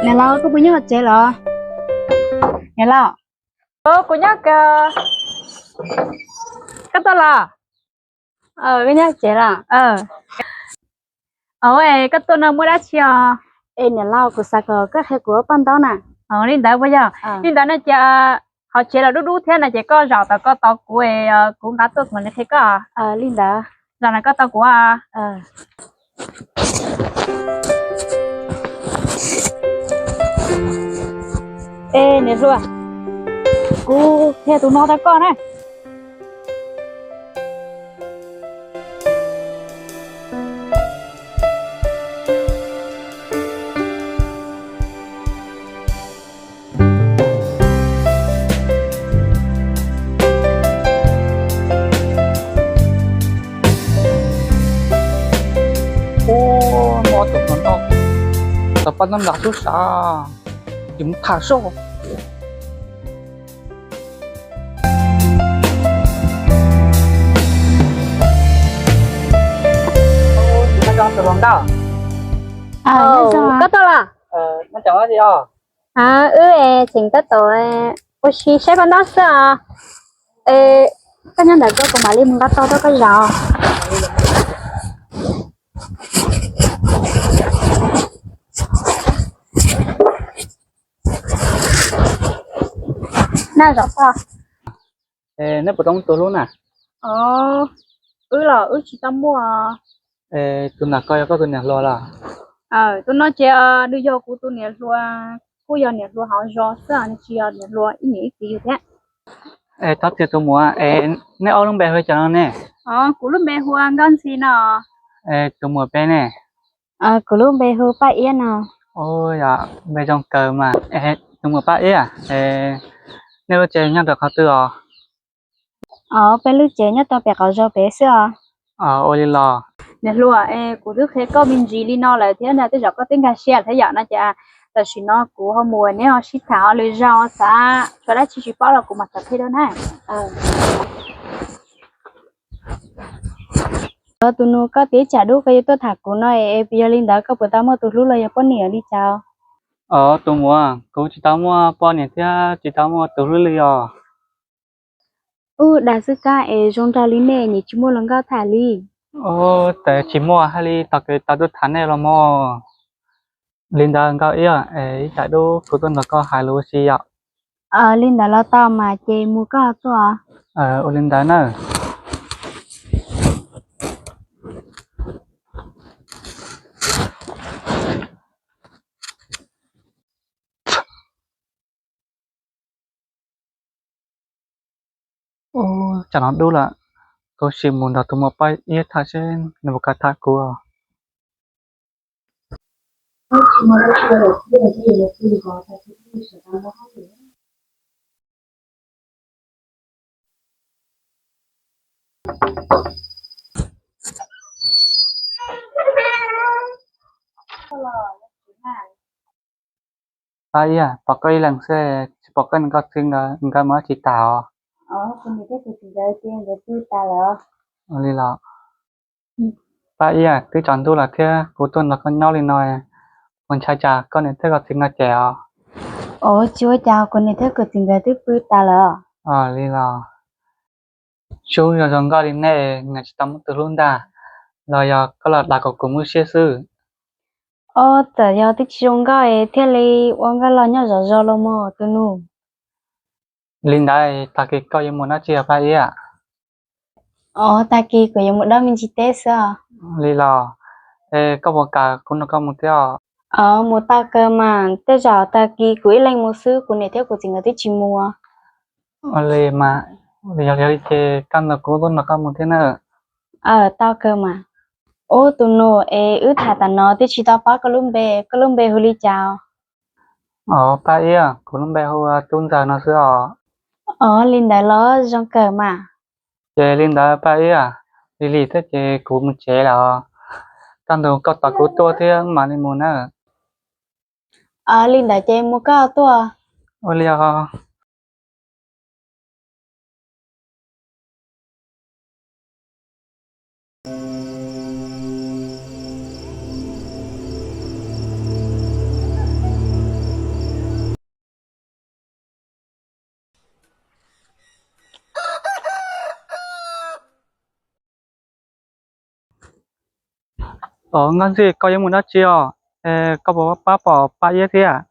Niam laus, koj puas nyob tsev los? Niam laus. Kuv nyob kawg. Koj tuaj los? Koj nyob tsev los? Koj tuaj no muaj dab tsi os? Es niam laus, kuv xav kom koj qhia kuv ua paj ntaub na. Li ntawd puas yog? Li ntawd no ces qhov tsev los dub dub thiab no ces koj zaum tom koj tos kuv, kuv nqa tuaj kuv mam li qhia koj. Li ntawd. Zaum no koj tos kuv. Es niam hluas, kuv qhia tus no rau koj na. Ub, muaj ob tug hluas nkauj tau paj ntaub nram sub sav, ces mus tham soj. Koj tuaj los? Wb tseem tab tom ua si saib paj ntaub xwb os. Koj nyob ntawm koj, kuv mam li mus nqa tau rau koj zaum. Na zaum tau. Neb puas tau muaj tus hlub na? Wb los wb tsis tau muaj. Tus ntawm koj yog koj tus niam hluas los? Tus no ces nws yog kuv tus niam hluas, kuj yog niam hluas hauv zos xwb, nws tsis yog niam hluas ib niam ib txiv yus thiab. Thov txim tus muam, neb ob lub npe hu li cas no ne? Kuv lub npe hu ua Nkauj Ntxhi no. Tus muam peb ne? Kuv lub npe hu Paj Iab no. Yog npe zoo kawg mas. Tus muam Paj Iab, nej lub tsev nyob rau qhov twg os? Os, peb lub tsev nyob rau pem qaum zos pem xwb os. Ua li los. Niam hluas, kuv twb qhia koj me ntsis li no lawm thiab ntag, tej zaum koj twb nkag siab thiab yom. No ces tam sim no kuv ho mus, neb ho sib tham ho lwm zaus, xav tshuav dab tsi tsis paub los kuv mam txav qhia dua na. Tus nus, koj tias tsam dub koj yuav tuaj tham kuv no es yog li ntawd koj puas tau muaj tus hlub los yog poj niam li cas? Os tus muam, kuv tsis tau muaj poj niam thiab tsis tau muaj tus hlub li os. Ub, dag xwb kab es zoo nraug li nej nim tsis muaj hluas nkauj tham li. Ub, tsis muaj hais li, tog kev tau tuaj tham nej los mog. Li ntawd Nkauj Iab, ib tsam dub kuv tuaj nrog koj hais lus ua si yom. Li ntawd los tau mas, ces mus koj ho tuaj. Ua li ntawd na. Ub, tsam no dub lawm, kuv sim mus nrog tus muam Paj Iab tham seb nws puas kam tham kuv. Paj Iab, pom koj ib leeg xwb, tsis pom koj niam koj txiv nkawd mus dab tsi tas os? Li los. Paj Iab, twb tsaus ntuj lawm thiab kuv tuaj nrog koj nyob li no, puas ntshai tsam koj niam thiab koj txiv nkawd cem os? Os, tsis ua cas, kuv niam thiab kuv txiv nkawd twb pw tas lawm. Li los. Sub, yog zoo nkauj li nej, nws tsis tau muaj tus hlub ntag, los yog koj los dag kom kuv mob siab xwb? Os, txawm yog twb tsis zoo nkauj es thiaj li ua nkauj los nyob zov zos los mog tus nus. Li ntawd tag kis koj yuav mus dab tsi os Paj Iab? Os, tag kis kuv yuav mus dob me ntsis teb xwb os. Li los. Es koj puas kam kuv nrog koj mus thiab os? Os, mus tau kawg mas, tej zaum tag kis kuv ib leeg mus xwb, kuv niam thiab kuv txiv nkawd twb tsis mus. Ua li mas, yog li ces kaj ntug kuv tuaj nrog koj mus thiab na. Aw, tau kawg mas. Ub, tus nus, es wb tham tas no twb tsis tau paub koj lub npe, koj lub npe hu li cas? Os Paj Iab, kuv lub npe hu ua Tub Ntxawg no xwb os. Os, li ntawd los zoo kawg mas. Ces li ntawd Paj Iab, lig lig thiab ces kuv mus tsev lawm os. Kaj ntug koj tos kuv tuaj thiab mam li mus na. Os, li ntawd ces mus koj tuaj. Ua li os. Os, Nkauj Ntxhi, koj yuav mus dab tsi os? Es koj puas pab pom Paj Iab thiab?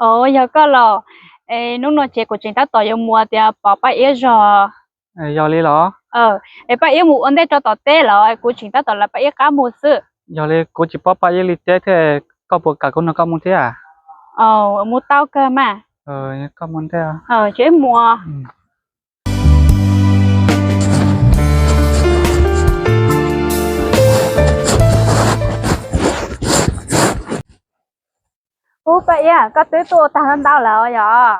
Os, yog koj los, es hnub no ces kuv tseem tab tom yuav mus tias pom Paj Iab zog. Yog li los? Es Paj Iab mus ua ntej rau tom teb los kuv tseem tab tom lawv Paj Iab qab mus xwb. Yog li kuv tsis paub Paj Iab li teb thiab, koj puas kam kuv nrog koj mus thiab? Mus tau kawg mas. Koj mus ntej. Ces mus. Ub, Paj Iab, koj twb tuaj ua tag ntau lawm yog?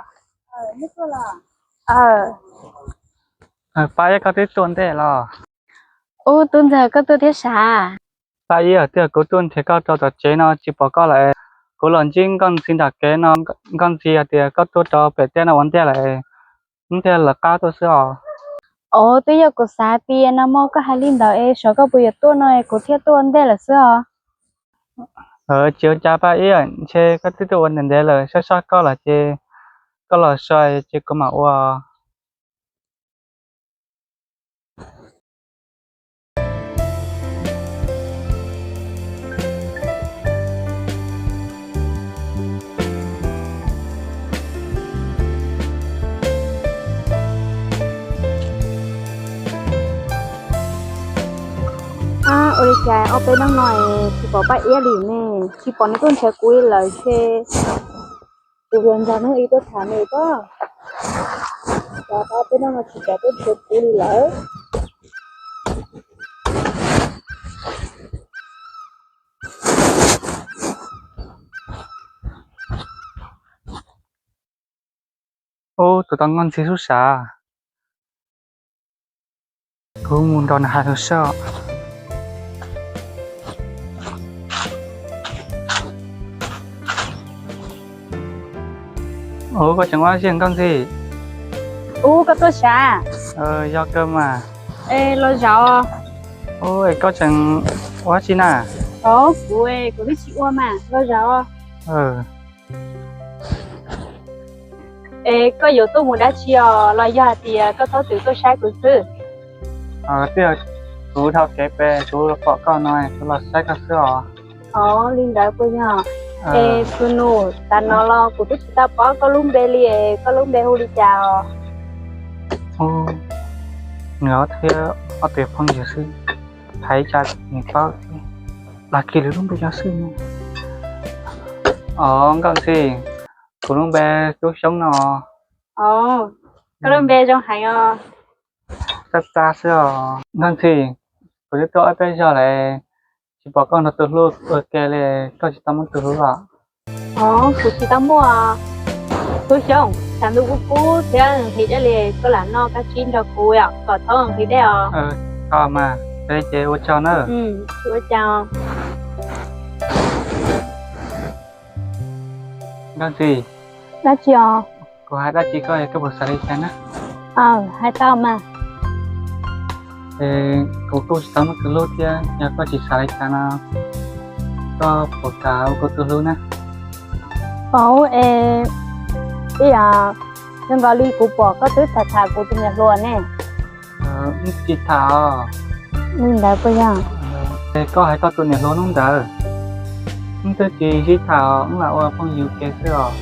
Paj Iab, koj twb tuaj ntej los? Ub, Tub Ntxawg, koj tuaj thiab sav? Paj Iab, twb yog kuv tuaj nrhiav koj rau tom tsev no tsis pom koj lawm. Kuv los ntsib Nkauj Ntxhi nram kev no, Nkauj Ntxhi hais tias koj tuaj rau pem teb no ua ntej lawm, wb thiaj lawv qab tuaj xwb os. Os, twb yog kuv xav tias no mas koj hais li ntawd es xyov koj puas yuav tuaj no es kuv thiaj tuaj ua ntej lawm xwb os. Tsis ua cas Paj Iab, ntshe koj twb tuaj ua ntev ntev lawm, sab sab koj los ces koj los so ces kuv mam ua. Ua li cas ob peb hnub no tsis pom Paj Iab li ne? Tsis pom nws tuaj nrhiav kuv li lawm, ntshe kuv hluas nraug hnub ib tuaj tham nws pob. Cas ob peb hnub no tsis pom tuaj nrhiav kuv li lawm. Ub, tus tau Nkauj Ntxhi xub sav. Kuv mus nrog nws hais lus seb. Ub, koj tseem ua dab tsi Nkauj Ntxhi? Ub, koj tuaj sav? Yog kawg mas. Es los zaum. Ub, es koj tseem ua dab tsi na? Os, kuv, kuv twb tsis ua mas, los zaum. Es koj yuav tuaj mus dab tsi os, los yog hais tias koj txhob txwm tuaj saib kuv xwb? Twb yog kuv dhau kev pem kuv los pom koj no kuv los saib koj xwb os. Os, li ntawd puas yog? Es tus nus, tav no los kuv twb tsis tau paub koj lub npe li, koj lub npe hu li cas os? Nws ob thiab ob tug phooj ywg xwb, hais ib tsam nws paub, los kiag lub npe cov xwb. Os, Nkauj Ntxhi, kuv lub npe Tub Xyoob no. Os, koj lub npe zoo heev os. Txaj txaj xwb os. Nkauj Ntxhi, kuv twb tuaj ob peb zaug lawm, tsis pom koj nrog tus hlub ua ke li, koj tsis tau muaj tus hlub los? Os, kuv tsis tau muaj. Tub Xyoob, tshav ntuj kub kub thiab nqhis dej li, koj lam noj kab tsib nrog kuv kom thaub nqhis dej os. Tau mas, yog li ces ua tsaug nawb. Ua tsaug. Nkauj Ntxhi, dab tsi os? Kuv hais dab tsi koj, koj puas xav li cas na? Hais tau mas. Kuv kuj tsis tau muaj tus hlub thiab, yog koj tsis xav li cas no, koj puas kam ua kuv tus hlub na? Ua es, ib yam zoo nkaus li kuv pom koj twb tham tham kuv tus niam hluas ne. Wb tsis tham os. Li ntawd puas yog? Es koj hais koj tus niam hluas hnub ntawd, wb twb tsis sib tham os, wb lam ua phooj ywg ua ke xwb os.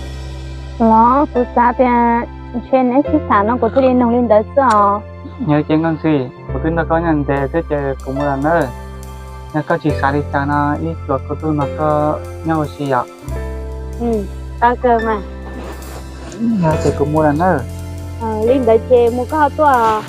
Los kuv xav tias ntshe neb sib tham no kuv thiaj li nug li ntawd xwb os. Yog ces Nkauj Ntxhi, kuv twb nrog koj nyob ntev thiab ces kuv mus lawm nawb. Yog koj tsis xav li cas no ib txuas kuv tuaj nrog koj nyob ua si yom. Tau kawg mas. Yog ces kuv mus lawm nawb. Li ntawd ces mus koj ho tuaj.